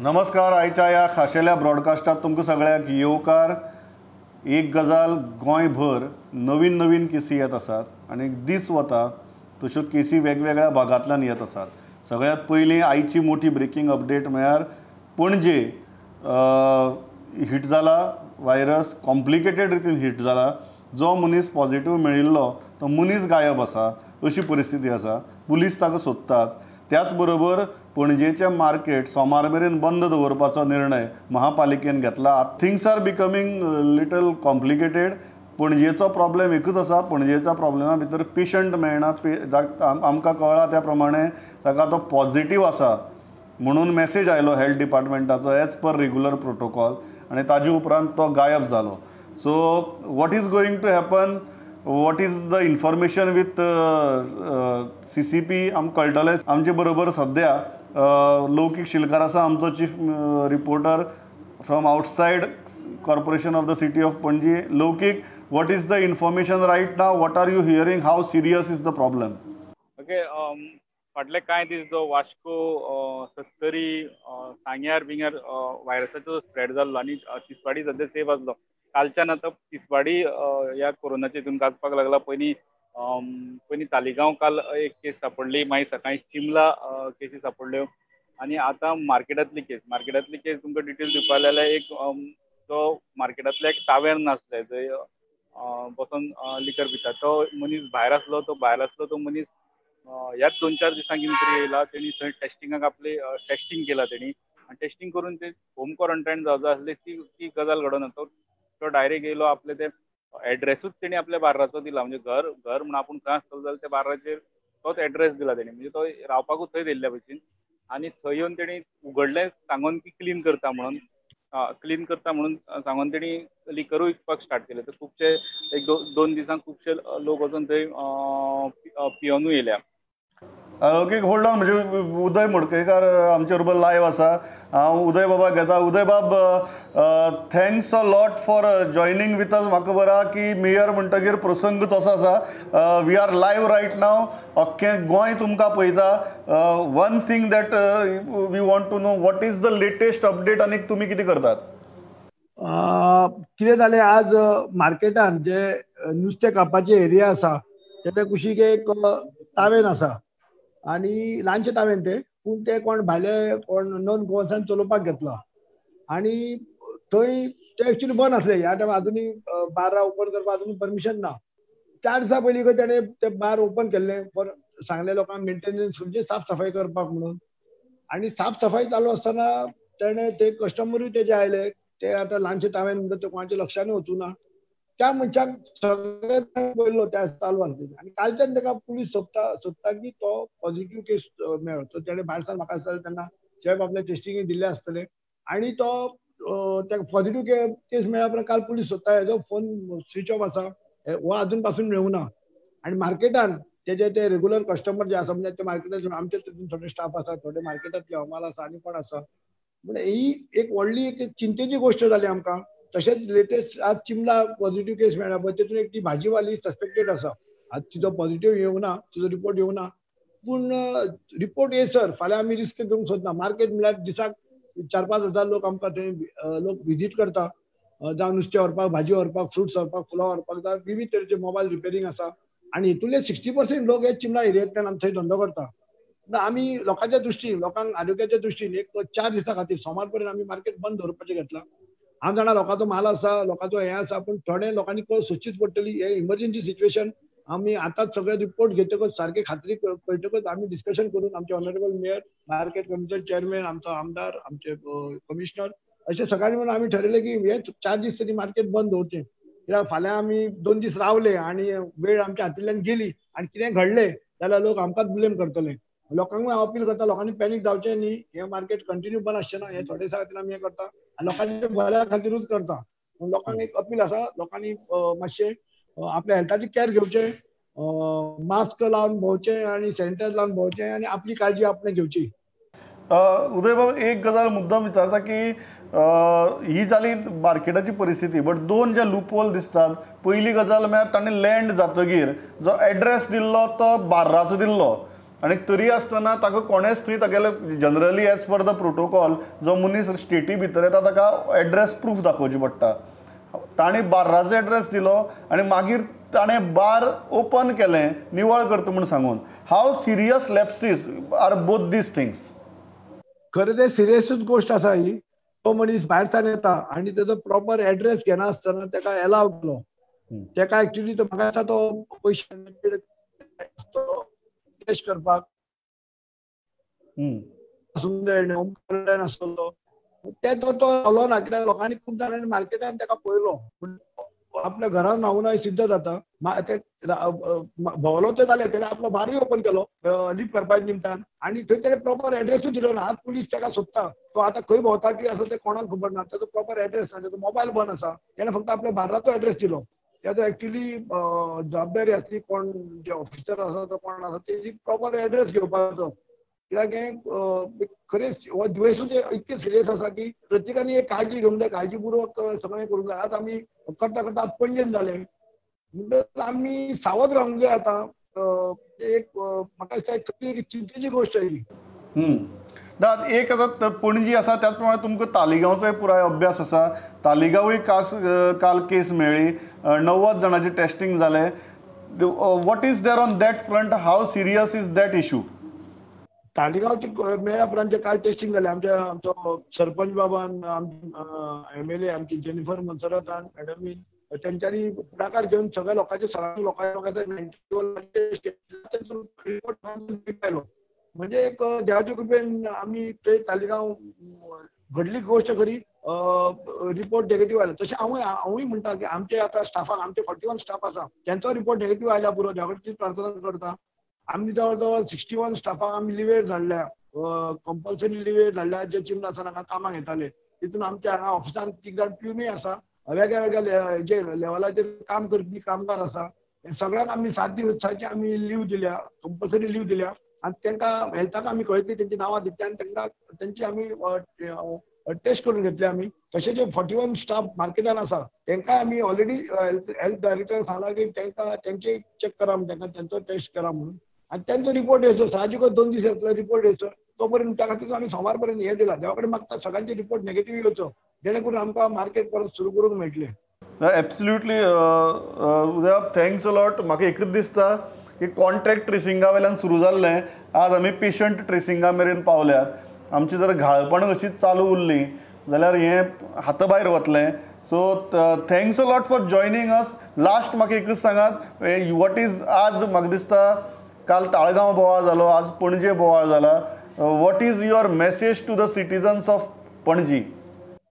नमस्कार. आयच्या ह्या खाशेल्या ब्रॉडकास्टात तुमकां सगळ्यांक येवकार. एक गजाल, गोंयभर नवीन नवीन केसी येत आसात आनी दीस वता तश्यो केसी वेगवेगळ्या भागांतल्यान येत आसात. सगळ्यांत पयलीं आयची मोठी ब्रेकींग अपडेट म्हळ्यार पणजे हीट जाला व्हायरस, कॉम्प्लिकेटेड रितीन हीट जाला. जो मनीस पॉझिटिव्ह मेळिल्लो तो मनीस गायब आसा अशी परिस्थिती आसा. पुलीस ताका सोदतात. त्याच बरोबर पणजेचें मार्केट सोमार मेरेन बंद दवरपाचो निर्णय महापालिकेन घेतला. Things are becoming little complicated. पणजेचो प्रॉब्लेम एकूच आसा, पणजेच्या प्रॉब्लेमा भितर पेशंट मेळना. आमकां कळ्ळां त्या प्रमाणे ताका तो पॉझिटिव्ह आसा म्हणून मॅसेज आयलो हेल्थ डिपार्टमेंटाचो एज पर रेगुलर प्रोटोकॉल आनी ताजे उपरांत तो गायब जालो. So what is going to happen, what is the information with CCP आमकां कळटलें. आमचे बरोबर सद्या लौकीक शिलकार आसा, आमचो chief reporter from outside corporation of the city of Panaji. Loukik, what is the information right now, what are you hearing, how serious is the problem? Okay, फाटले कांय दीस जो वास्को, सत्तरी, सांग्यार बिंग्यार व्हायरसाचो स्प्रेड जाल्लो आनी तिसवाडी सद्या सेफ आसलो. कालच्यान आतां तिसवाडी ह्या कोरोनाच्या हितून गाजपाक लागला. पयलीं पयलीं तालिगांव काल एक केस सापडली, मागीर सकाळीं चिमला केसी सापडल्यो आनी आतां मार्केटांतली केस. मार्केटांतली केस तुमकां डिटेल दिवपा जाल्यार एक जो मार्केटांतले एक तावेर्न आसलें जंय बसोन लिकर पिता तो मनीस भायर आसलो. तो भायर आसलो तो मनीस ह्याच 2-4 दिसांक कितें तरी येयला. तेणी थंय टेस्टिंगाक आपले टेस्टींग केला तेणी आनी टेस्टींग करून ते होम क्वॉरंटायन जावं आसले ती गजाल घडोना. तो डायरेक्ट येयलो, आपले ते एड्रेसूच तेणी आपल्या बार्राचो दिला. म्हणजे घर घर म्हणून आपूण खंय आसतलो जाल्यार त्या बार्राचेर तोच एड्रेस दिला तेणी. म्हणजे तो रावपाकूच थंय दिल्ल्या भशेन. आनी थंय येवन तेणी उगडलें सांगून की क्लीन करता म्हणून, क्लीन करता म्हणून सांगून तेणी लिकरूय विकपाक स्टार्ट केलें. तर खुबशे एक 2 दिसांक खुबशे लोक वचून थंय पियोनूय येयल्या. Okay, hold on. म्हणजे उदय मडकयकार आमचे बरोबर लायव्ह आसा. हांव उदय बाबाक घेता. उदय बाब, thanks a lot for joining with us. म्हाका खबर आहा की मेयर म्हणटगीर प्रसंगच असो आसा. We are live right now. अख्खें गोंय तुमकां पळयता. One thing that we want to know, what is the latest update आनी तुमी कितें करतात? कितें जालें, आज मार्केटान जे नुस्तें कापपाची एरिया आसा तेच्या कुशीक एक तावेन आसा आनी ल्हानशें तावेन तें, पूण तें कोण भायले कोण नॉन गोवन्सान चलोवपाक घेतलां आनी थंय तें एक्चुली बंद आसलें. ह्या टायमार आजुनूय बारां ओपन करपाक आजुनूय परमिशन ना. 4 दिसां पयलीं खंय तेणें तें बार ओपन केल्लें फॉर सांगलें लोकांक मेंटेनन्स म्हणजे साफ सफाई करपाक म्हणून. आनी साफ सफाई चालू आसतना तेणें ते कस्टमरूय तेजे आयले. ते आतां ल्हानशें तावेन म्हणटा ते कोणाच्या लक्षानूय वचूं ना. त्या मनशाक सगळे पयलो त्या चालू आसले आनी कालच्यान ताका पुलीस सोदता सोदता की तो पॉझिटिव्ह केस मेळ्ळो. तो तेणें भायर सावन म्हाका दिसता तेन्ना साहेब आपले टेस्टिंग दिल्ले आसतले आनी तो ताका पॉझिटिव्ह केस मेळ्ळ्या उपरांत काल पुलीस सोदता. हेजो फोन स्विच ऑफ आसा, हो आजून पासून मेळूं ना. आनी मार्केटान तेजे ते रेगुलर कस्टमर जे आसा म्हणजे ते मार्केटान आमचे तितून थोडे स्टाफ आसा, थोडे मार्केटांतले हमाल आसा आनी कोण आसा. म्हणजे ही एक व्हडली एक चिंतेची गोश्ट जाली आमकां. तशेंच लेटेस्ट आज चिमला पॉझिटिव्ह केस मेळ्ळा पळय, तेतून एक ती भाजीवाली सस्पेक्टेड आसा. आज तिचो पॉझिटिव्ह येवना, तिचो रिपोर्ट येवना, पूण रिपोर्ट येसर फाल्यां आमी रिस्क घेवंक सोदना. मार्केट म्हणल्यार दिसाक 4-5 हजार लोक आमकां थंय लोक विजीट करता, जावं नुस्तें व्हरपाक, भाजी व्हरपाक, फ्रुट्स व्हरपाक, फुलां व्हरपाक, जावं विविध तरेचे मोबायल रिपेरींग आसा. आनी हितूंतले 60% लोक हे चिमला एरियेंतल्यान आमचो थंय धंदो करता. आमी लोकांच्या दृश्टीन, लोकांक आरोग्याच्या दृश्टीन एक 4 दिसां खातीर सोमार पर्यंत आमी मार्केट बंद दवरपाचें घेतलां. हांव जाणा लोकांचो माल आसा, लोकांचो हें आसा, पूण थोडे लोकांनी सोदचीच पडटली. हे इमर्जन्सी सिच्युएशन आमी आतांच सगळे रिपोर्ट घेतकच सारके खात्री कळटकच आमी डिस्कशन करून आमचे ऑनरेबल मेयर, मार्केट कमिटीचे चेअरमॅन, आमचो आमदार, आमचे कमिशनर अशें सगळ्यांनी म्हणून आमी ठरयलें की हे 4 दीस तरी मार्केट बंद दवरचें. कित्याक फाल्यां आमी 2 दीस रावले आनी वेळ आमच्या हातींतल्यान गेली आनी कितें घडलें जाल्यार लोक आमकांच ब्लेम करतले. लोकांकूय हांव अपील करता, लोकांनी पॅनीक जावचें न्ही. हें मार्केट कंटिन्यू बंद आसचें ना, हें थोडे दिसा खातीर आमी हें करता आनी लोकांच्या बऱ्या खातीरूच करता. लोकांक एक अपील आसा, लोकांनी मातशें आपल्या हेल्थाची कॅर घेवचें, मास्क लावन भोंवचें आनी सॅनिटायझर लावन भोंवचें आनी आपली काळजी आपणें घेवची. उदय बाब, एक गजाल मुद्दाम विचारता की ही जाली मार्केटाची परिस्थिती, बट 2 जे लूपहोल दिसतात. पयली गजाल म्हळ्यार ताणें लँड जातगीर जो एड्रेस दिल्लो तो बार्राचो दिल्लो आनी तरी आसतना ताका कोणेच थंय तागेले generally as per the protocol जो मनीस स्टेटी भितर येता ताका एड्रेस प्रूफ दाखोवची पडटा. ताणें बार्राचो एड्रेस दिलो आनी मागीर ताणें बार ओपन केलें निवळ करता म्हूण सांगून. How serious lapses are both these things? खरें तें सिरियसूच गोश्ट आसा ही. तो मनीस भायरच्यान येता आनी तेजो प्रॉपर एड्रेस घेना आसतना ताका एलाव केलो. ताका एक्चुअली तो म्हाका दिसता तो पयशे टेस्ट करपाक आसलो ते तो रावलो ना, कित्याक लोकांनी खूब जाणांनी मार्केटान ताका पळयलो. आपल्या घरान रावून सिद्ध जाता. ते भोंवलो ते जालें, तेणें आपलो बारूय ओपन केलो लीप करपाच्या निमतान आनी थंय तेणें प्रॉपर एड्रेसूय दिलो ना. आज पुलीस ताका सोदता, तो आतां खंय भोंवता की आसा तें कोणाक खबर ना. ताचो प्रॉपर एड्रेस ना, ताचो मोबायल बंद आसा. तेणें फक्त आपल्या बार्राचो एड्रेस दिलो. ताचो एक्चुअली जबाबदारी आसली कोण जे ऑफिसर आसा तो कोण आसा तेजी प्रॉपर एड्रेस घेवपाचो. कित्याक हें खरेंच हो दुयेंसूच इतकें सिरियस आसा की प्रत्येकान एक काळजी घेवंक जाय, काळजीपूर्वक सगळें करूंक जाय. आज आमी करता करता आज पणजेन जालें म्हणटकच आमी सावध रावंक जाय. आतां एक म्हाका दिसता एक चिंतेची गोश्ट ही. एक आतां पणजी आसा, त्याच प्रमाणे तुमकां तालिगांवचोय पुराय अभ्यास आसा. तालिगांवूय काल केस मेळ्ळी, 90 जाणांचें टेस्टिंग जालें. What is there on that front? How serious is that issue? तालिगांवचे मेळ्ळ्या उपरांत काल टेस्टिंग जालें. आमच्या आमचो सरपंच बाबान, एमएलए आमची जेनिफर मोन्सेरातान मॅडमीन तेंच्यांनी फुडाकार घेवन सगळ्या लोकांचे सगळ्या लोकांचे रिपोर्ट आयलो. म्हणजे एक देवाच्या कृपेन आमी ते तालिगांव घडली गोश्ट खरी, रिपोर्ट नेगेटीव आयलो. तशें हांवूय म्हणटा की आमचे आतां स्टाफाक, आमचे 41 स्टाफ आसा तेंचो रिपोर्ट नेगेटीव आयला पुरो, देवा कडेन तीच प्रार्थना करता. आमी जवळ जवळ 61 स्टाफाक आमी लिवेर धाडल्या, कंपल्सरी लिवेर धाडल्या, जे चिमणा आसा हांगा कामाक येताले. तितून आमच्या हांगा ऑफिसान 3 जाण प्युनूय आसा, वेगळ्या वेगळ्या जे लेवलाचेर काम करपी कामगार आसा. सगळ्यांक आमी 7 दिवसाची आमी लीव दिल्या, कंपल्सरी लीव दिल्या. आनी तांकां हेल्थाक आमी कळयतली, तेंची नांवां दितली आनी तांकां तेंची आमी टेस्ट करून घेतली आमी. तशें जे 41 स्टाफ मार्केटान आसा तांकां आमी ऑलरेडी हेल्थ डायरेक्टर सांगला की तांकां तेंचे चॅक करा म्हणून, तांकां तेंचो टेस्ट करा म्हणून. आनी तेंचो रिपोर्ट येवचो साहजिकच 2 दीस येतलो रिपोर्ट येवचो, तो पर्यंत त्या खातीर आमी सोमार पर्यंत हें दिला. देवा कडेन मागता सगळ्यांचे रिपोर्ट नेगेटीव येवचो, जेणे करून आमकां मार्केट परत सुरू करूंक मेळटलें. Absolutely Uday, thanks a lot. म्हाका एकूच दिसता की कॉन्ट्रॅक्ट ट्रेसिंगा वयल्यान सुरू जाल्लें आज आमी पेशंट ट्रेसिंगा मेरेन पावल्यात. आमची जर घाळपण अशीच चालू उरली जाल्यार हें हाता भायर वतलें. So thanks a lot for joining us. Last म्हाका एकूच सांगात, what is, आज म्हाका दिसता काल ताळगांव बोवाळ जालो, आज पणजे बोवाळ जाला, what is your message to the citizens of Panaji?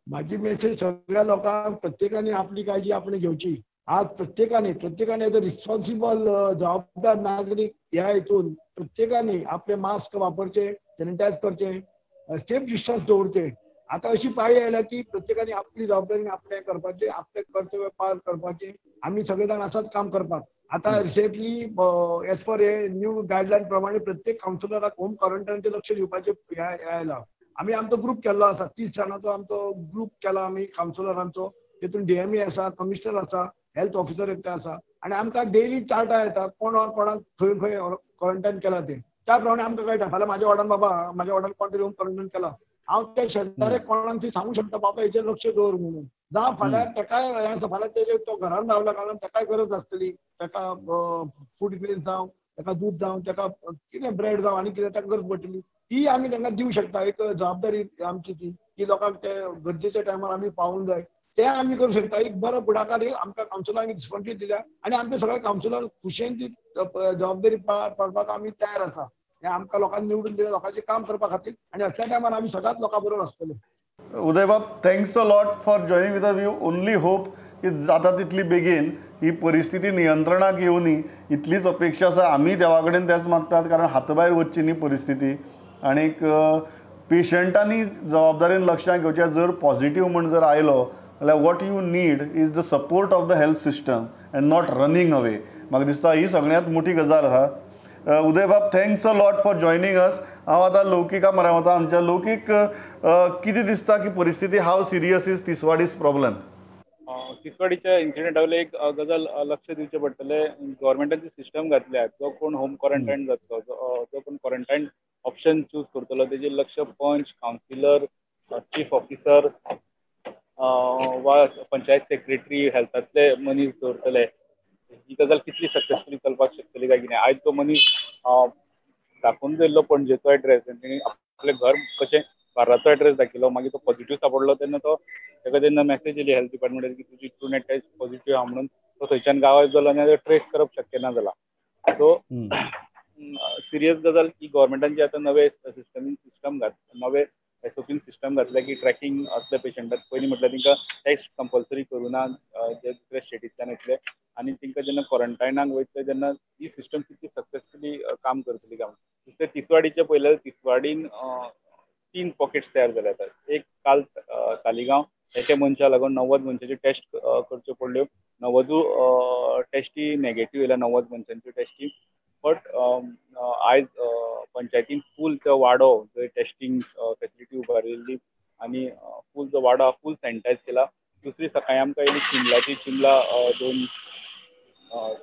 म्हाजी मेसेज सगळ्या लोकांक, प्रत्येकाने आपली काळजी आपणे घेवची. आज प्रत्येकाने एज अ रिस्पॉन्सिबल जबाबदार नागरीक ह्या हितून प्रत्येकाने आपले मास्क वापरचे, सॅनिटायज करचे, सेफ डिस्टन्स दवरचे. आतां अशी पाळी आयल्या की प्रत्येकाने आपली जबाबदारी आपणे करपाची, आपले कर्तव्य पार करपाचे. आमी सगळे जाण आसात काम करपाक. आतां रिसेंटली एज पर हे न्यू गायडलायन प्रमाणे प्रत्येक कावन्सिलराक होम क्वॉरंटायनाचेर लक्ष दिवपाचें आयला. आमी आमचो ग्रूप केल्लो आसा, 30 जाणांचो आमचो ग्रूप केला आमी कावन्सिलरांचो. तितून डीएमए आसा, कमिशनर आसा, हेल्थ ऑफिसर एकटे आसा आनी आमकां डेली चार्टां येता कोण कोणाक खंय खंय क्वॉरंटायन केला ते. त्या प्रमाणे आमकां कळटा फाल्यां म्हाज्या वॉर्डान बाबा म्हाज्या वॉर्डान कोण तरी होम क्वॉरंटायन केला, हांव त्या शेजाऱ्याक कोणाक थंय सांगूंक शकता बाबा हेचेर लक्ष दवर म्हणून. जावं फाल्यां तेकाय हें आसा, फाल्यां तेजेर तो घरान रावल्या कारणान तेकाय गरज आसतली, तेका फूड ग्रेन जावं, तेका दूद जावं, तेका कितें ब्रेड जावं आनी कितें तेका गरज पडटली, ती आमी तांकां दिवं शकता. एक जबाबदारी आमची ती की लोकांक ते गरजेच्या टायमार आमी पावूंक जाय, ते आमी करूं शकता. एक बरो फुडाकार आमकां कावन्सिलांक रिस्पॉन्सिबिलिटी दिल्या आनी आमच्या सगळ्या कावन्सिलांक खुशयेन ती जबाबदारी पार पाडपाक आमी तयार आसा. हें आमकां लोकांनी निवडून दिल्या लोकांचें काम करपा खातीर आनी असल्या टायमार आमी सदांच लोकां बरोबर आसतले. उदयबाब, thanks a lot for joining with us. We only hope की जाता तितली बेगीन ही परिस्थिती नियंत्रणाक येवनी इतलीच अपेक्षा आसा. आमी देवा कडेन तेंच मागतात, कारण हाताभायर वचची न्ही परिस्थिती. आनीक पेशंटांनी जबाबदारीन लक्षांत घेवचें, जर पॉझिटीव म्हण जर आयलो जाल्यार what you need is the support of the health system and not running away. म्हाका दिसता ही सगळ्यांत मोठी गजाल आसा. उदयबाब, thanks a lot for joining us. हांव आतां लौकिका म्हऱ्यान वता. आमच्या लौकीक, कितें दिसता की परिस्थिती, how serious is Tiswadi's problem? तिसवाडीच्या इन्सिडेंटा वयले एक गजाल लक्ष दिवचें पडटलें. गव्हर्मेंटान जी सिस्टम घातल्या, जो कोण होम क्वॉरंटायन जातलो, जो कोण क्वॉरंटायन ऑप्शन चूज करतलो तेजेर लक्ष पंच, कावन्सिलर, चीफ ऑफिसर वा पंचायत सेक्रेटरी, हेल्थांतले मनीस दवरतले. ही गजाल कितली सक्सेसफुली चलपाक शकतली काय कितें. आयज तो मनीस दाखोवन दिल्लो पणजेचो एड्रेस, तेणी आपलें घर कशें बार्राचो एड्रेस दाखयलो, मागीर तो पॉझिटिव्ह सापडलो तेन्ना तो ताका तेन्ना मॅसेज येयली हेल्थ डिपार्टमेंटान की तुजी ट्रूनेट टेस्ट पॉझिटिव्ह आहा म्हणून. तो थंयच्यान गांवांत जालो आनी ट्रेस करप शक्य ना जाला. सो सिरियस गजाल की गव्हर्मेंटान जे आतां नवे सिस्टमीन सिस्टम घात नवे एसओपीन सिस्टम घातल्या की ट्रॅकिंग असल्या पेशंटाक पयलीं म्हटल्यार तांकां टेस्ट कंपल्सरी करूं ना जे दुसऱ्या स्टेटींतल्यान येतले, आनी तांकां जेन्ना क्वॉरंटायनाक वयतले तेन्ना ही सिस्टम कितली सक्सेसफुली काम करतली काय. दुसरें तिसवाडीचें पळयल्यार तिसवाडीन 3 पॉकेट्स तयार जाले आतां. एक काल तालिगांव एके मनशा लागून 90 मनशाच्यो टेस्ट करच्यो पडल्यो, 90 टेस्टी नेगेटीव येयल्या, 90 मनशांच्यो टेस्टी. बट आयज पंचायतीन फूल तो वाडो जंय टेस्टिंग फेसिलिटी उबारिल्ली आनी फूल जो वाडो फूल सॅनिटायज केला. दुसरी सकाळी आमकां येयली चिमलाची, चिमला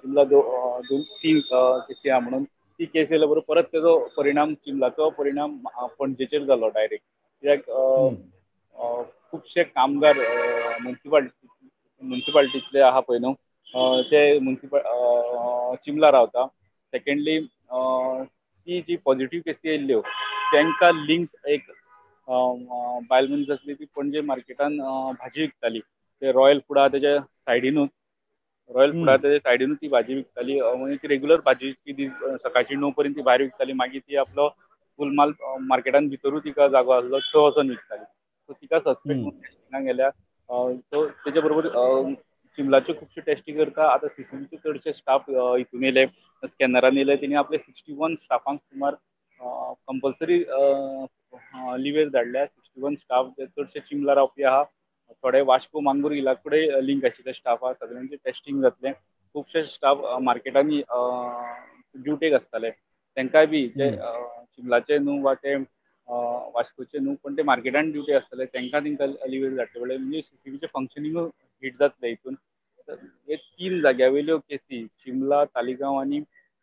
चिमला 2-3 केसी आहा म्हणून ती केस येयल्या बरोबर परत तेजो परिणाम चिमलाचो परिणाम पणजेचेर जालो डायरेक्ट. कित्याक खुबशे कामगार मुन्सिपालिटींतले आहा पळय न्हू, ते चिमला रावता. सेकंडली ती जी पॉझिटिव्ह केसी येयल्ल्यो तांकां लिंक एक बायल मनीस आसली ती पणजे मार्केटान भाजी विकताली, ते रॉयल फुडा तेच्या सायडीनूच, रॉयल फुडा तेच्या सायडीनूच ती भाजी विकताली. म्हणजे ती रेगुलर भाजी विकपी, सकाळची 9 पर्यंत ती भायर विकताली, मागीर ती आपलो फूल माल मार्केटान भितरूच तिका जागो आसलो थंय वचोन विकताली. सो तिका सस्पेक्ट म्हणून टेस्टिंगाक गेल्या. सो तेच्या बरोबर चिमलाच्यो खुबश्यो टेस्टी करता. आतां सीसीबीचे चडशे स्टाफ हितून येयले, स्कॅनरान येयले, तेणी आपले 61 स्टाफांक सुमार कंपल्सरी लिवेर धाडल्या. 61 स्टाफ जे चडशे चिमला रावपी आहा, थोडे वास्को मांगूर हिला कडेन लिंक आशिल्ले स्टाफ आहा, सगळ्यांचे टेस्टिंग जातलें. खुबशे स्टाफ मार्केटांनी ड्युटेक आसताले, तांकांय बी जे चिमलाचे न्हू वा ते वास्कोचे न्हू पण ते मार्केटान ड्युटी आसताले तांकां तांकां लिवेर धाडचे पडले. म्हणजे सीसीबीचें फंक्शनिंगूय हिट जातलें हितून. हे 3 जाग्या वयल्यो केसी चिमला, तालिगांव आनी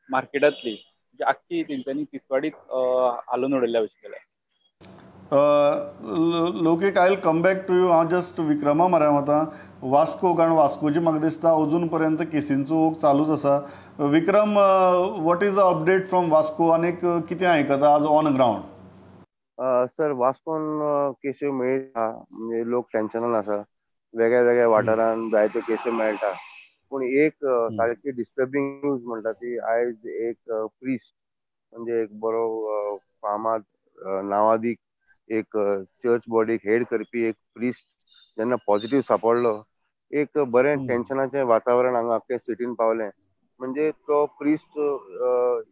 मार्केटांतली, म्हणजे आख्खी तेंच्यांनी तिसवाडीत हालोवन उडयल्ल्या भशेन केल्या. Lokesh, I will come back to you. हांव जस्ट विक्रमा म्हऱ्यान वता वास्को, कारण वास्कोची म्हाका दिसता अजून पर्यंत केसींचो ओघ चालूच आसा. Vikram, what is the update from Vasco आनी कितें आयकता आज ऑन ग्रावंड? सर, वास्कोन केसी मेळटा, म्हणजे लोक टेन्शनान आसा, वेगळ्या वेगळ्या वाठारान जायत्यो केसी मेळटा. पूण एक सारकी डिस्टर्बिंग न्यूज म्हणटा ती आयज एक प्रिस्ट, म्हणजे एक बरो फामाद नांवादीक एक चर्च बॉडीक हेड करपी एक प्रिस्ट जेन्ना पॉझिटिव्ह सापडलो, एक बरें टेन्शनाचें वातावरण हांगा आख्खे सिटीन पावलें. म्हणजे तो priest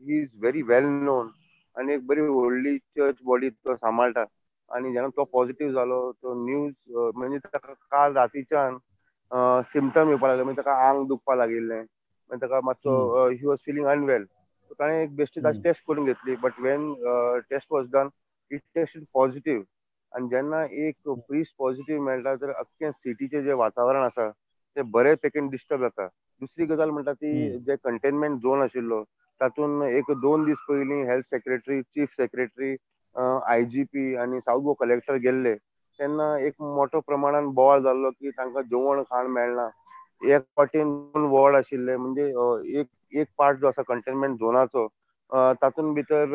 he is very well known आनी एक बरी व्हडली चर्च बॉडी तो सांबाळटा. आनी जेन्ना तो पॉझिटिव्ह जालो तो न्यूज म्हणजे ताका काल रातीच्यान सिमटम येवपाक लागले, म्हणजे ताका आंग दुखपाक लागिल्लें, मागीर ताका मातसो he was feeling unwell. So ताणें एक बेश्टी ताची टेस्ट करून घेतली, but when test was done it tested positive. आनी जेन्ना एक प्रिस्ट पॉझिटिव्ह मेळटा तर अख्खें सिटीचें जें वातावरण आसा तें बरे पैकीन डिस्टर्ब जाता. दुसरी गजाल म्हणटा ती जे कंटेनमेंट झोन आशिल्लो तातूंत 1-2 दीस पयलीं health secretary, chief secretary, IGP आनी सावथ गोवा कलेक्टर गेल्ले तेन्ना एक मोठो प्रमाणान बोवाळ जाल्लो की तांकां जेवण खाण मेळना. एक वाटेन 2 वॉर्ड आशिल्ले, म्हणजे एक पार्ट जो आसा कंटेनमेंट झोनाचो तातूंत भितर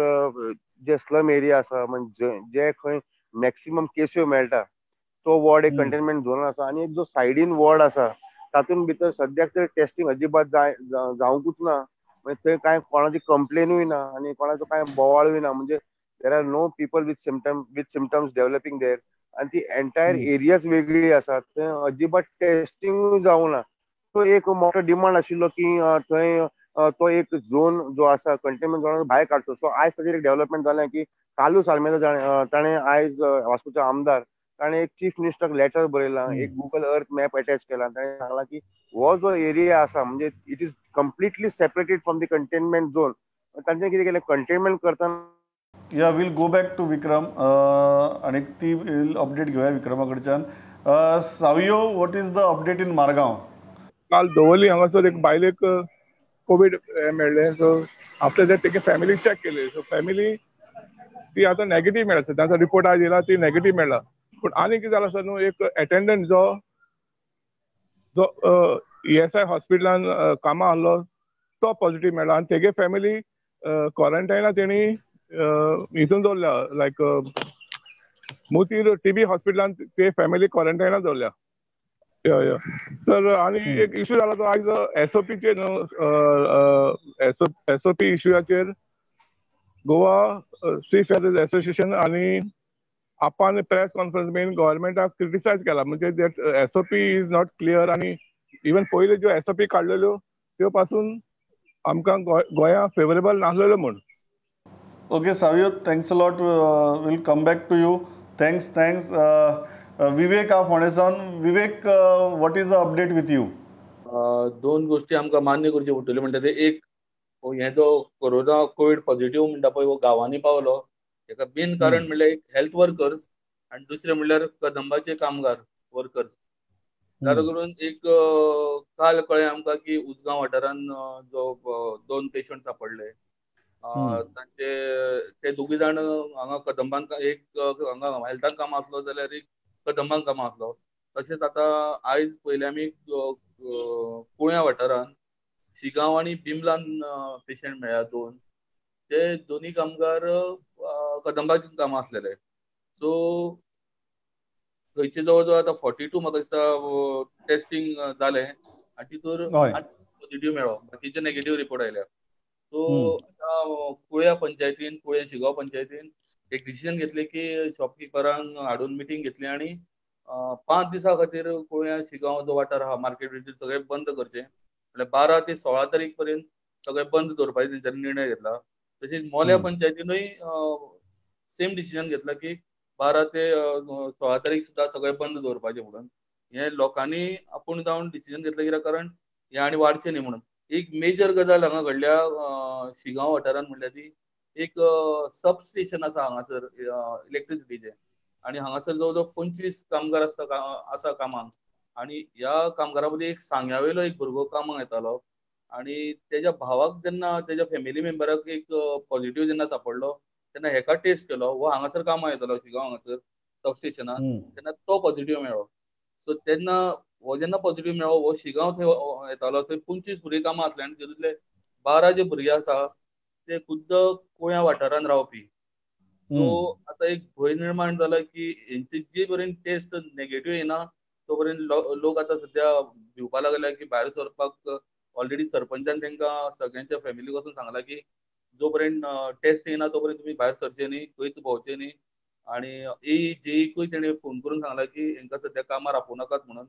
जे स्लम एरिया आसा, म्हणजे जे खंय मॅक्सिमम केस्यो मेळटा तो वॉर्ड एक कंटेनमेंट झोन आसा, आनी एक जो सायडीन वॉर्ड आसा तातूंत भितर सद्याक तर टेस्टिंग अजिबात जावंकूच ना. म्हणजे थंय कांय कोणाची कंप्लेनूय ना आनी कोणाचो कांय बोवाळूय ना, म्हणजे there are no people with symptoms developing there. आनी ती एंटायर एरियाच वेगळी आसा, थंय अजिबात टेस्टिंगूय जावंक ना. सो एक मोठो डिमांड आशिल्लो की थंय तो एक झोन जो आसा कंटेनमेंट झोन भायर काडचो. सो आयज ताचेर एक डेव्हलपमेंट जालें की कालूच आल्मेदा ताणें आयज वास्कोचो आमदार ताणें एक चीफ मिनिस्टराक लेटर बरयलां, एक गुगल अर्थ मॅप अटॅच केला, ताणें सांगलां की हो जो एरिया आसा म्हणजे it is completely separated from the containment zone. तांचे कितें केलें, कंटेनमेंट करतना Yeah, we'll go back to Vikram आनी ती अपडेट घेवया विक्रमा कडच्यान. Savio, what is the update in Margao? काल दवर्ली हांगासर एक बायलेक कोवीड मेळ्ळें. सो आफ्टर that तेगे फॅमिली चॅक केली. सो फॅमिली ती आतां नॅगेटीव मेळ्ळा. तांचो रिपोर्ट आज येयला, ती नॅगेटीव मेळ्ळा. पूण आनी कितें जालां आसा न्हू, एक एटेंडंट जो जो ESI हॉस्पिटलान कामां आहलो तो पॉझिटीव मेळ्ळा आनी तेगे फॅमिली क्वॉरंटायना तेणी हितून दवरल्या, लायक मोतीर टीबी हॉस्पिटलान ते फॅमिली क्वॉरंटायना दवरल्या. हय हय सर. आनी एक इशू जाला तो आयज एसओपीचेर न्हू, एसओपी इशूचेर गोवा सी फेरर्स एसोसिएशन आनी आपान प्रेस कॉन्फरन्स बीन गव्हर्मेंटाक क्रिटिसायज केला, म्हणजे that SOP is not clear. आनी इवन पयल्यो ज्यो एसओपी काडलेल्यो त्यो पासून आमकां गोंया फेवरेबल नासलेल्यो म्हूण. Okay Savio, thanks a lot. Will come back to you. Thanks thanks. Vivek हा फोंडें सावन. Vivek, what is the update with you? दोन गोष्टी आमकां मान्य करच्यो पडटल्यो म्हणटा ते, एक हे जो कोरोना कोवीड पॉझिटिव्ह म्हणटा पळय हो गांवांनी पावलो, तेका मेन कारण म्हणल्यार एक हेल्थ वर्कर्स आनी दुसरें म्हणल्यार कदंबाचे कामगार वर्कर्स. जाका करून एक काल कळ्ळें आमकां की उजगांव वाठारान जो 2 पेशंट सापडले, तांचे ते दोगूय जाण हांगा कदंबान, एक हांगा हेल्थान कामां आसलो जाल्यार एक कदंबान कामां आसलो. तशेंच आतां आयज पयलें आमी कुळ्या वाठारान शिगांव आनी बिमलान पेशंट मेळ्ळ्या 2, ते दोन्ही कामगार कदंबाची कामां आसलेले. सो थंयचे जवळ जवळ आतां 42 म्हाका दिसता टेस्टींग जालें आनी तितूर 8 पॉझिटिव्ह मेळ्ळो, बाकीचे नॅगेटीव रिपोर्ट आयल्या. सो आतां कुळ्या पंचायतीन, कुळ्या शिगांव पंचायतीन एक डिसिजन घेतलें की शॉपकिपरांक हाडून मिटींग घेतली आनी 5 दिसां खातीर कुळ्या शिगांव जो वाठार आहा मार्केट सगळें बंद करचें, म्हणल्यार 12 ते 16 तारीख पर्यंत सगळें बंद दवरपाचें तेंच्यांनी निर्णय घेतला. तशीच मोल्या पंचायतीनूय सेम डिसिजन घेतला की 12 ते 16 तारीख सुद्दां सगळें बंद दवरपाचें म्हणून. हें लोकांनी आपूण जावन डिसिजन घेतलें कित्याक कारण हें आनी वाडचें न्ही म्हणून. एक मेजर गजाल हांगा घडल्या शिगांव वाठारान म्हणल्यार ती एक सब स्टेशन आसा हांगासर इलेक्ट्रिसिटीचें, आनी हांगासर जवळ जवळ 25 कामगार आसता आसा कामाक, आनी ह्या कामगारां मदीं एक सांग्या वयलो एक भुरगो कामाक येतालो आनी तेज्या भावाक जेन्ना तेज्या फॅमिली मेंबराक एक पॉझिटिव्ह जेन्ना सापडलो तेन्ना हेका टेस्ट केलो, हो हांगासर कामाक येतालो शिगांव हांगासर सब स्टेशनार, तेन्ना तो पॉझिटिव्ह मेळ्ळो. सो तेन्ना हो जेन्ना पॉझिटिव्ह मेळ्ळो हो शिगांव थंय येतालो, थंय 25 भुरगीं कामां आसले आनी तितूंतले 12 जे भुरगे आसा ते खुद्द कुळ्या वाठारान रावपी. सो आतां एक भंय निर्माण जाला की हेंची जे पर्यंत टेस्ट नेगेटीव येना तो पर्यंत लोक आतां सद्या भिवपा लागल्या की भायर सरपाक. ऑलरेडी सरपंचान तांकां सगळ्यांच्या फॅमिलीक वचून सांगला की जो पर्यंत टेस्ट येना तो पर्यंत तुमी भायर सरचे न्ही, खंयच भोंवचे न्ही. आनी ए जेईकूय तेणें फोन करून सांगला की हेंकां सद्या कामार आपोवं नाकात म्हणून.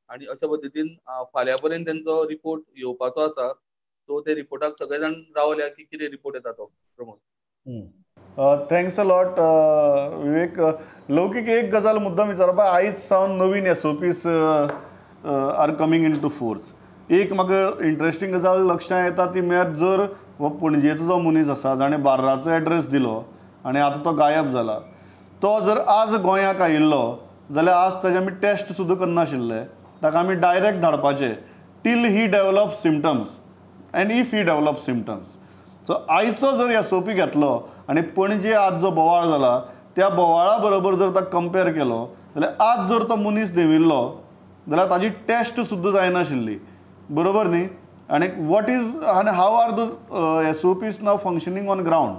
आनी अशा पद्दतीन फाल्यां पर्यंत तेंचो रिपोर्ट येवपाचो आसा. सो ते रिपोर्टाक सगळे जाण रावल्या की कितें रिपोर्ट येता तो. Pramod, thanks a lot Vivek. Laukik, एक गजाल मुद्दाम विचारपा, आयज सावन नवीन SOPs are coming into force. एक म्हाका इंट्रस्टींग गजाल लक्षांत येता ती म्हळ्यार जर हो पणजेचो जो मनीस आसा जाणें बार्राचो एड्रेस दिलो आनी आतां तो गायब जाला, तो जर आज गोंयाक आयिल्लो जाल्यार आज ताजे आमी टेस्ट सुद्दां करनाशिल्ले, ताका आमी direct धाडपाचे till he develop symptoms and if he develop symptoms. So आयचो जर एसओपी घेतलो आनी पणजे आज जो बोवाळ जाला त्या बोवाळा बरोबर जर ताका कंपेर केलो जाल्यार आज जर तो मनीस देंविल्लो जाल्यार ताजी टेस्ट सुद्दां जायनाशिल्ली, बरोबर न्ही? आनी what is आनी how are the SOPs now functioning on ground?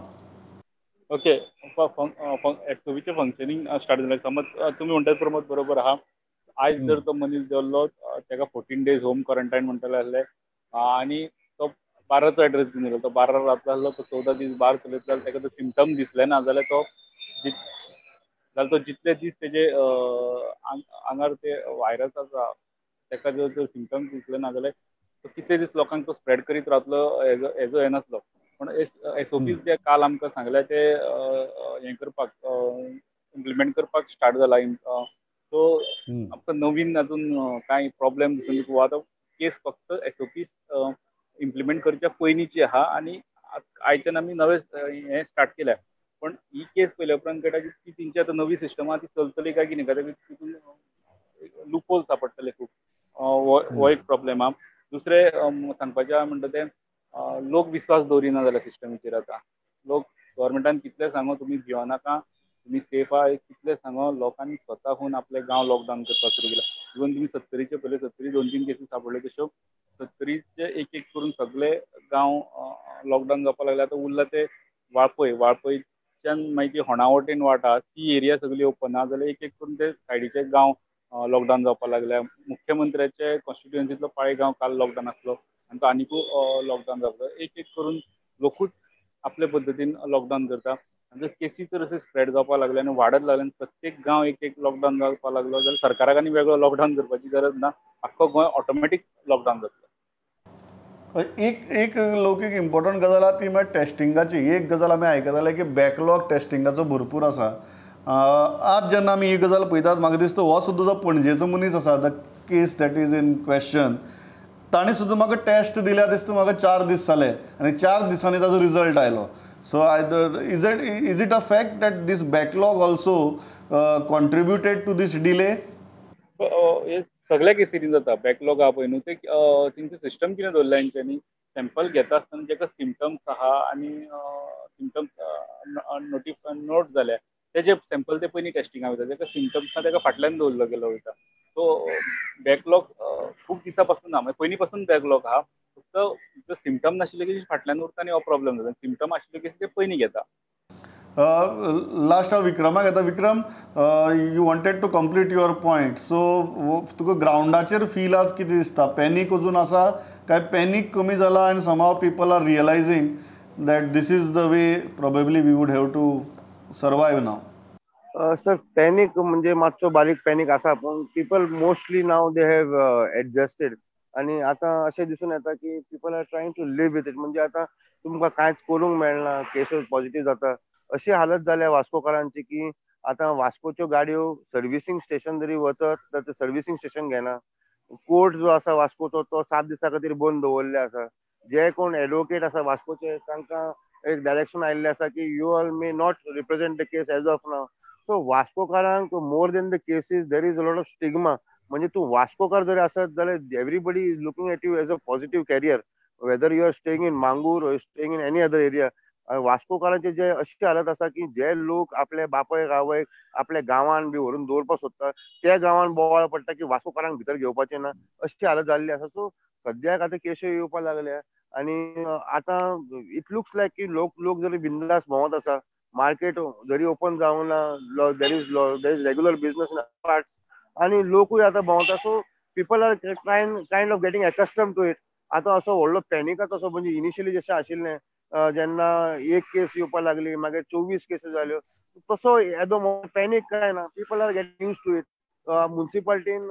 Okay, एसओपीचें functioning start जालें. समज तुमी म्हणटात प्रमोद बरोबर आहा. आयज जर तो मनीस देंवलो ताका 14 डेज होम क्वॉरंटायन म्हणटले आसले आनी तो बाराचो एड्रेस दिवन दिलो, तो 12 रावतलो आसलो, तो 14 दीस बार चलयतलो जाल्यार ताका जर सिमटम दिसले ना जाल्यार तो जितले दीस तेजे आंगार ते व्हायरस आसा ताका जर सिमटम्स दिसले ना जाल्यार तो कितले दीस लोकांक तो स्प्रेड करीत रावतलो हेजो हें नासलो. पूण एसओपीज जे काल आमकां सांगले ते हें करपाक इम्प्लिमेंट करपाक स्टार्ट जाला. सो आमकां नवीन अजून कांय प्रॉब्लेम दिसून आतां केस फक्त एसओपीज इम्प्लिमेंट करच्या पयलींची आहा आनी आयच्यान आमी नवे हें स्टार्ट केल्या. पण ही केस पयल्या उपरांत कळटा की तेंची आतां नवी सिस्टम आहा ती चलतली काय कितें, कित्याक तितून लुपोल सापडटले खूब. हो एक प्रॉब्लेम आहा. दुसरें सांगपाचें आहा म्हणटा तें लोक विस्वास दवरिना जाल्या सिस्टमीचेर. आतां लोक गव्हर्मेंटान कितलें सांगो तुमी भियोनाका, तुमी सेफ आहा, कितलें सांगो लोकांनी स्वताहून आपले गांव लॉकडावन करपाक सुरू केला. इवन तुमी सत्तरीचे पयले सत्तरी 2-3 केसीस सापडल्यो तश्यो सत्तरीचे एक एक करून सगळे गांव लॉकडावन जावपाक लागले. आतां उरला ते वाळपय, वाळपयच्यान मागीर ती होणा वटेन वाट आहा ती एरिया सगळी ओपन आहा, जाल्यार एक एक करून ते सायडीचे गांव लॉकडावन जावपाक लागल्या. मुख्यमंत्र्याचे कॉन्स्टिट्युएन्सींतलो पाळेगांव काल लॉकडावन आसलो आनी तो आनिकूय लॉकडावन जावपाक. एक एक करून लोकूच आपले पद्दतीन लॉकडावन करता. आनी जर केसी जर अशें स्प्रेड जावपाक लागले आनी वाडत लागले आनी प्रत्येक गांव एक एक लॉकडावन जावपाक लागलो जाल्यार सरकाराक आनी वेगळो लॉकडावन करपाची गरज ना, आख्खो गोंय ऑटोमॅटीक लॉकडावन जातलो. एक एक लौकीक इम्पॉर्टंट गजाल आहा ती म्हळ्यार टॅस्टिंगाची. एक गजाल आमी आयकताले की बॅकलॉग टॅस्टिंगाचो भरपूर आसा. आज जेन्ना आमी ही गजाल पळयतात म्हाका दिसता हो सुद्दां जो पणजेचो मनीस आसा, the case that is in question, ताणें सुद्दां म्हाका टॅस्ट दिल्या दिसता म्हाका 4 दीस जाले आनी 4 दिसांनी ताजो रिजल्ट आयलो. So is it a fact that this backlog also contributed to this delay? सगळ्या केसींनी जाता बॅकलॉग आहा पळय न्हू, ते तेंचे सिस्टम कितें दवरल्या तेंच्यांनी, सॅम्पल घेता आसतना जेका सिमटम्स आहा आनी सिमटम्स नोट जाल्या तेजे सॅम्पल ते पयलीं टेस्टिंगाक वयता, जेका सिमटम्स ना तेका फाटल्यान दवरलो गेलो वयता. सो बॅकलॉग खूब दिसां पासून ना, म्हणजे पयलीं पासून बॅकलॉग आहा, फक्त सिमटम नाशिल्ले केसी फाटल्यान उरता आनी हो प्रॉब्लेम जाता. सिमटम आशिल्ले केसी ते पयलीं घेता. लास्ट हांव विक्रमाक येता. Vikram, you wanted to complete your point. So तुका ग्रावंडाचेर फील आज कितें दिसता? पॅनीक अजून आसा काय पॅनीक कमी जाला आनी somehow people are realising that this is the way probably we would have to survive now? Sir, panic म्हणजे मातसो बारीक पॅनीक आसा, पूण people mostly now they have adjusted आनी आतां अशें दिसून येता की people are trying to live with it. म्हणजे आतां तुमकां कांयच करूंक मेळना, केसीस पॉझिटीव जाता, अशी हालत जाल्या वास्कोकारांची की आतां वास्कोच्यो गाडयो सर्विसींग स्टेशन जरी वचत तर ते सर्विसींग स्टेशन घेना. कोर्ट जो आसा वास्कोचो तो 7 दिसां खातीर बंद दवरले आसा. जे कोण एडवोकेट आसा वास्कोचे तांकां एक डायरेक्शन आयिल्लें आसा की you all may not represent the case as of now. So वास्कोकारांक more than the cases there is a lot of stigma. म्हणजे तूं वास्कोकार जरी आसत जाल्यार everybody is looking at you as a positive carrier, whether you are staying in Mangor or staying in any other area. वास्कोकारांचे जे अशी हालत आसा की जे लोक आपले बापय आवयक आपल्या गांवान बी व्हरून दवरपाक सोदता त्या गांवान बोवाळ पडटा की वास्कोकारांक भितर घेवपाचें ना, अशी हालत जाल्ली आसा. सो सद्याक आतां केश्यो येवपाक लागल्या आनी आतां it looks लायक की लोक जरी बिंदास भोंवत आसा, मार्केट जरी ओपन जावंक ना, there is regular business in part आनी लोकूय आतां भोंवता. So people are kind of getting accustomed to it. आतां असो व्हडलो पॅनिकाचो असो म्हणजे इनिशियली जशें आशिल्लें जेन्ना एक केस येवपाक लागली मागीर 24 केसी जाल्यो, तसो येदो पॅनीक काय ना, people are getting used to it. मुन्सिपाल्टीन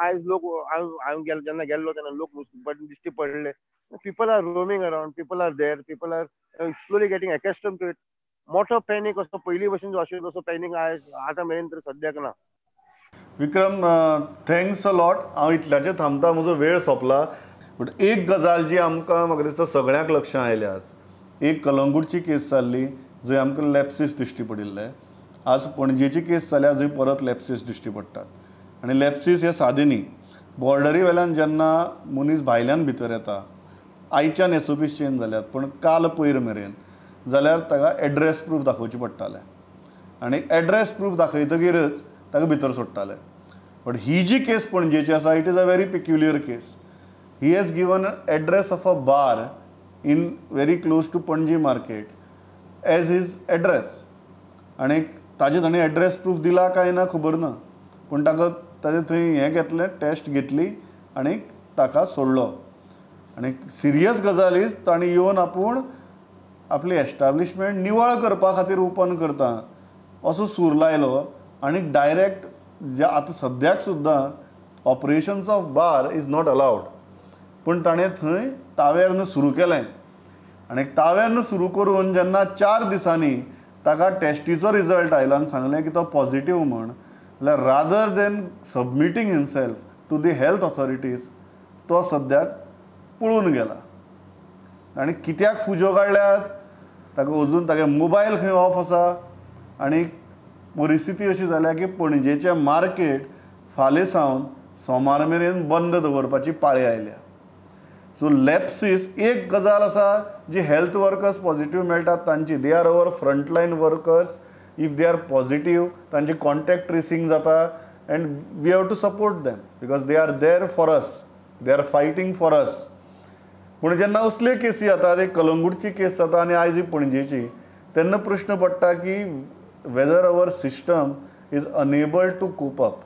आयज लोक, हांव जेन्ना गेल्लो तेन्ना लोक मुन्सिपाल्टीन दिश्टी पडले. People are roaming around, people are there, people are slowly getting accustomed to it. मोठो पॅनीक असो पयलीं भशेन जो आशिल्लो तसो पॅनीक आयज आतां मेरेन तर सद्याक ना. विक्रम, thanks a lot. हांव इतल्याचेर थांबता, म्हजो वेळ सोंपला. बट एक गजाल जी आमकां म्हाका दिसता सगळ्यांक लक्षां आयल्या आज, एक कलंगूटची केस जाल्ली जंय आमकां लॅप्सीस दिश्टी पडिल्ले, आज पणजेची केस जाल्या जंय परत लॅप्सीस दिश्टी पडटात. आनी लॅप्सीस हे सादे न्ही, बॉर्डरी वेल्यान जेन्ना मनीस भायल्यान भितर येता, आयच्यान एसओपीस चेंज जाल्यात पूण काल पयर मेरेन जाल्यार ताका एड्रेस प्रूफ दाखोवचें पडटालें आनी एड्रेस प्रूफ दाखयतकीरच ताका भितर सोडटाले. बट he जी केस पणजेची आसा, it is a very peculiar case. He has given address of a bar in very close to Panaji market as his address. आनी ताजे ताणें एड्रेस प्रूफ दिला काय ना खबर ना, पूण ताका ताजें थंय हें घेतलें, टेस्ट घेतली आनी ताका सोडलो. आनी सिरियस गजाल is ताणें येवन आपूण आपली एस्टाब्लिशमेंट निवळ करपा खातीर ओपन करता असो सूर लायलो आनी डायरेक्ट जे आतां सद्याक सुद्दां operations of bar is not allowed, पूण ताणें थंय तावेर्न सुरू केलें. आनी तावेर्न सुरू करून जेन्ना 4 दिसांनी ताका टेस्टीचो रिजल्ट आयलो आनी सांगलें की तो पॉझिटीव म्हण, जाल्यार rather than submitting himself to the health authorities तो सद्याक पळून गेला. आनी कित्याक फुज्यो काडल्यात? ताका अजून तागे मोबायल खंय ऑफ आसा. आनी परिस्थिती अशी जाल्या की पणजेचें मार्केट फाल्यां सावन सोमार मेरेन बंद दवरपाची पाळी आयल्या. सो लॅप्सीस एक गजाल आसा जी हेल्थ वर्कर्स पॉझिटिव्ह मेळटात तांची, they are our frontline workers. If they are positive तांचे कॉन्टॅक्ट ट्रेसींग जाता and we have to support them because they are there for us, they are fighting for us. पूण जेन्ना असल्यो केसी जातात, एक कलंगूटची केस जाता आनी आयज ही पणजेची, तेन्ना प्रश्न पडटा की whether our system is unable to cope up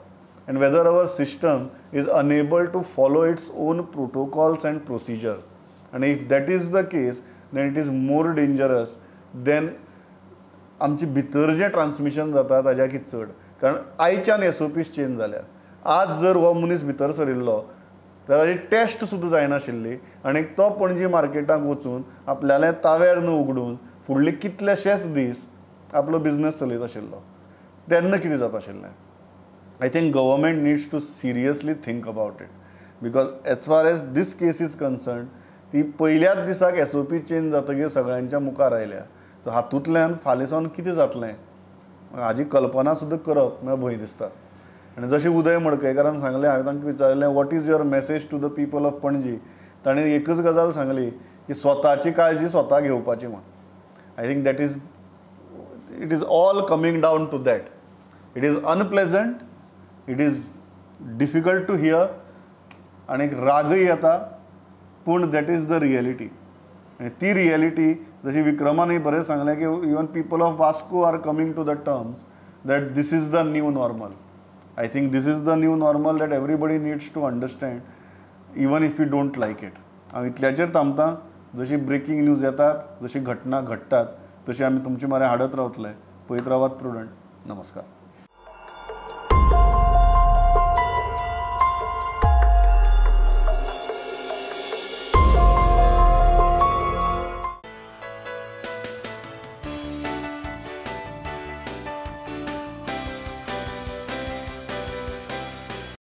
and whether our system is unable to follow its own protocols and procedures. And if that is the case, then it is more dangerous than आमचे भितर जें transmission जाता ताज्याकी चड. कारण आयच्यान SOPs change जाल्यात. आज जर हो मनीस भितर सरिल्लो तर ताजी टेस्ट सुद्दां जायनाशिल्ली आनी तो पणजी मार्केटाक वचून आपल्यालें ताव्यार न उगडून फुडले कितलेशेच दीस आपलो बिजनस चलयत आशिल्लो. तेन्ना कितें जाता आशिल्लें? I think government needs to seriously think about it because as far as this case is concerned, ती पयल्याच दिसाक SOP change जातकीर सगळ्यांच्या मुखार आयल्या. सो हातूंतल्यान फाल्यां सावन कितें जातलें हाजी कल्पना सुद्दां करप म्हळ्यार भंय दिसता. आनी जशें उदय मडकयकारान सांगलें, हांवें तांकां विचारलें what is your message to the people of Panaji, ताणें एकच गजाल सांगली की स्वताची काळजी स्वता घेवपाची म्हूण. I think that is it is all coming down to that. It is unpleasant, it is difficult to hear आनी रागय येता, पूण that is the reality. आनी ती रियलिटी जशी विक्रमानूय बरें सांगलें की even people of Vasco are coming to the terms that this is the new normal. I think this is the new normal that everybody needs to understand even if you don't like it. हांव इतल्याचेर थांबता. जशी breaking news येतात, जशी घटना घडटात, तशी आमी तुमचे म्हऱ्यान हाडत रावतले. पळयत रावात प्रुडंट. नमस्कार.